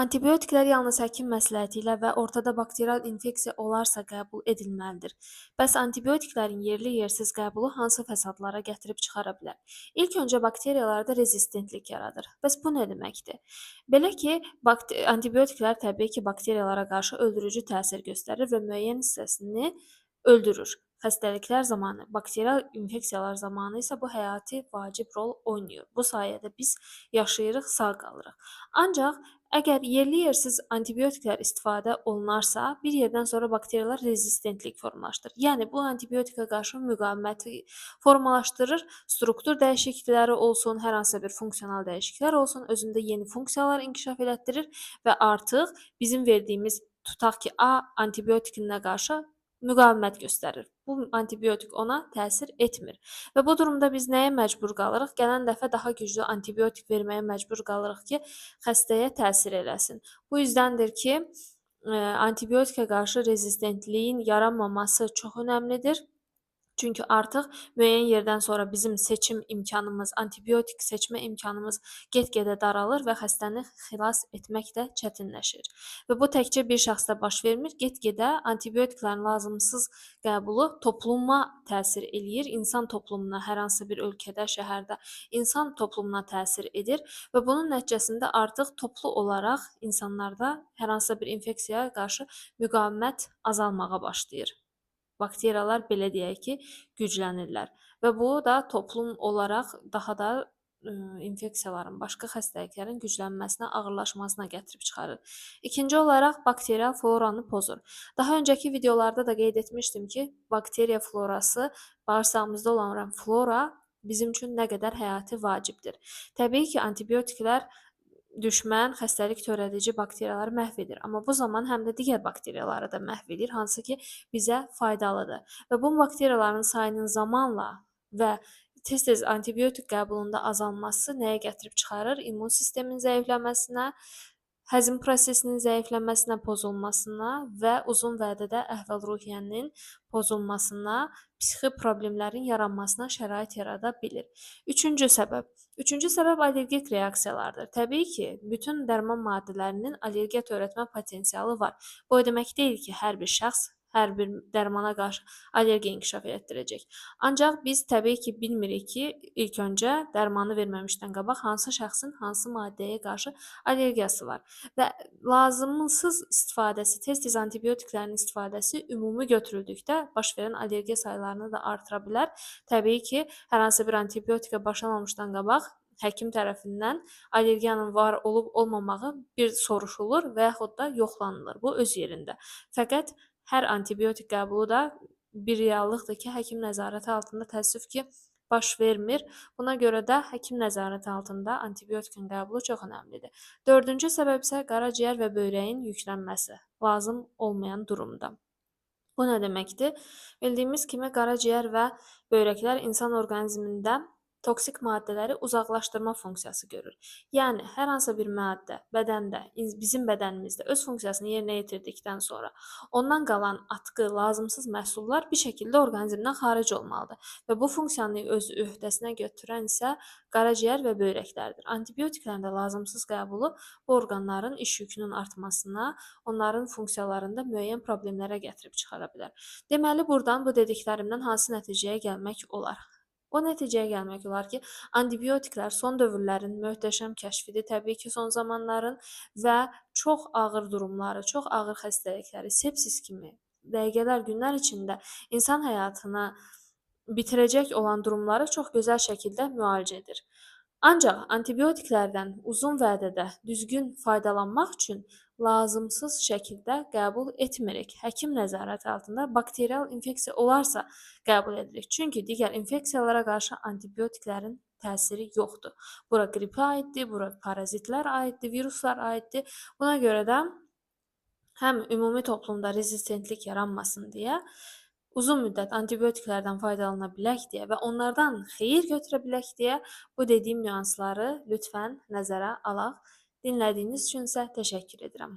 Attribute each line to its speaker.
Speaker 1: Antibiotiklər yalnız həkim məsləhəti ilə və ortada bakterial infeksiya olarsa qəbul edilməlidir. Bəs antibiotiklərin yerli-yersiz qəbulu hansı fəsadlara gətirib çıxara bilər? İlk öncə bakteriyalarda rezistentlik yaradır. Bəs bu nə deməkdir? Belə ki, antibiotiklər təbii ki, bakteriyalara qarşı öldürücü təsir göstərir və müəyyən hissəsini öldürür. Xəstəliklər zamanı, bakterial infeksiyalar zamanı isə bu həyati vacib rol oynayır. Bu sayədə biz yaşayırıq, sağ qalırıq. Ancaq əgər yerli-yersiz antibiotiklər istifadə olunarsa, bir yerdən sonra bakteriyalar rezistentlik formalaşdırır. Yəni bu antibiotika qarşı müqaviməti formalaşdırır, struktur dəyişiklikləri olsun, hər hansısa bir funksional dəyişikliklər olsun, özündə yeni funksiyalar inkişaf elətdirir və artıq bizim verdiyimiz, tutaq ki, A antibiotikinə qarşı müqavimət göstərir. Bu antibiotik ona təsir etmir. Və bu durumda biz nəyə məcbur qalırıq? Gələn dəfə daha güclü antibiotik verməyə məcbur qalırıq ki, xəstəyə təsir eləsin. Bu yüzdəndir ki, antibiotikə qarşı rezistentliyin yaranmaması çox önəmlidir. Çünki artıq müəyyən yerdən sonra bizim seçim imkanımız, antibiotik seçmə imkanımız get-gedə daralır və xəstəni xilas etmək də çətinləşir. Və bu təkcə bir şəxsdə baş vermir. Get-gedə antibiotiklərin lazımsız qəbulu topluma təsir eləyir. İnsan toplumuna, hər hansı bir ölkədə, şəhərdə insan toplumuna təsir edir və bunun nəticəsində artıq toplu olaraq insanlarda hər hansısa bir infeksiyaya qarşı müqavimət azalmağa başlayır. Bakteriyalar belə deyək ki, güclənirlər və bu da toplum olaraq daha da infeksiyaların, başqa xəstəliklərin güclənməsinə, ağırlaşmasına gətirib çıxarır. İkinci olaraq bakterial floranı pozur. Daha öncəki videolarda da qeyd etmişdim ki, bakteriya florası, bağırsağımızda olan flora bizim üçün nə qədər həyati vacibdir. Təbii ki, antibiotiklər düşmən, xəstəlik törədici bakteriyaları məhv edir. Amma bu zaman həm də digər bakteriyaları da məhv edir, hansı ki bizə faydalıdır. Və bu bakteriyaların sayının zamanla və tez-tez antibiotik qəbulunda azalması nəyə gətirib çıxarır? İmmun sistemin zəifləməsinə, həzm prosesinin zəifləməsinə, pozulmasına və uzun vədədə əhval-ruhiyyənin pozulmasına, psixi problemlərin yaranmasına şərait yarada bilir. Üçüncü səbəb. Üçüncü səbəb allergik reaksiyalardır. Təbii ki, bütün dərman maddələrinin allergiya törətmə potensialı var. Bu o demək deyil ki, hər bir şəxs hər bir dərmana qarşı allergiya inkişaf elətdirəcək. Ancaq biz təbii ki, bilmirik ki, ilk öncə dərmanı verməmişdən qabaq hansı şəxsin hansı maddəyə qarşı allergiyası var. Və lazımsız istifadəsi, tez-tez antibiotiklərin istifadəsi ümumi götürüldükdə baş verən allergiya saylarını da artıra bilər. Təbii ki, hər hansı bir antibiotikə başlamamışdan qabaq həkim tərəfindən allergiyanın var olub olmamağı bir soruşulur və yaxud da yoxlanılır. Bu öz yerində. Fəqət hər antibiotik qəbulu da bir reallıqdır ki, həkim nəzarəti altında təəssüf ki, baş vermir. Buna görə də həkim nəzarəti altında antibiotikin qəbulu çox önəmlidir. Dördüncü səbəb isə qaraciyər və böyrəyin yüklənməsi lazım olmayan durumda. Bu nə deməkdir? Bildiyimiz kimi qaraciyər və böyrəklər insan orqanizmində toksik maddələri uzaqlaşdırma funksiyası görür. Yəni, hər hansısa bir maddə bədəndə, bizim bədənimizdə öz funksiyasını yerinə yetirdikdən sonra ondan qalan atqı, lazımsız məhsullar bir şəkildə orqanizmdən xaric olmalıdır. Və bu funksiyanı öz öhdəsinə götürən isə qaraciyər və böyrəklərdir. Antibiotiklərin də lazımsız qəbulu bu orqanların iş yükünün artmasına, onların funksiyalarında müəyyən problemlərə gətirib çıxara bilər. Deməli, buradan bu dediklərimdən hansı nəticəyə gəlmək olar? O nəticəyə gəlmək olar ki, antibiotiklər son dövrlərin möhtəşəm kəşfidir, təbii ki, son zamanların və çox ağır durumları, çox ağır xəstəlikləri, sepsis kimi dəqiqələr, günlər içində insan həyatını bitirəcək olan durumları çox gözəl şəkildə müalicə edir. Ancaq antibiotiklərdən uzun vədədə düzgün faydalanmaq üçün lazımsız şəkildə qəbul etmirik. Həkim nəzarəti altında bakterial infeksiya olarsa qəbul edirik. Çünki digər infeksiyalara qarşı antibiotiklərin təsiri yoxdur. Bura qripə aiddir, bura parazitlər aiddir, viruslar aiddir. Buna görə də həm ümumi toplumda rezistentlik yaranmasın deyə, uzun müddət antibiotiklərdən faydalana bilək deyə və onlardan xeyir götürə bilək deyə bu dediyim nüansları lütfən nəzərə alaq. Dinlədiyiniz üçün isə təşəkkür edirəm.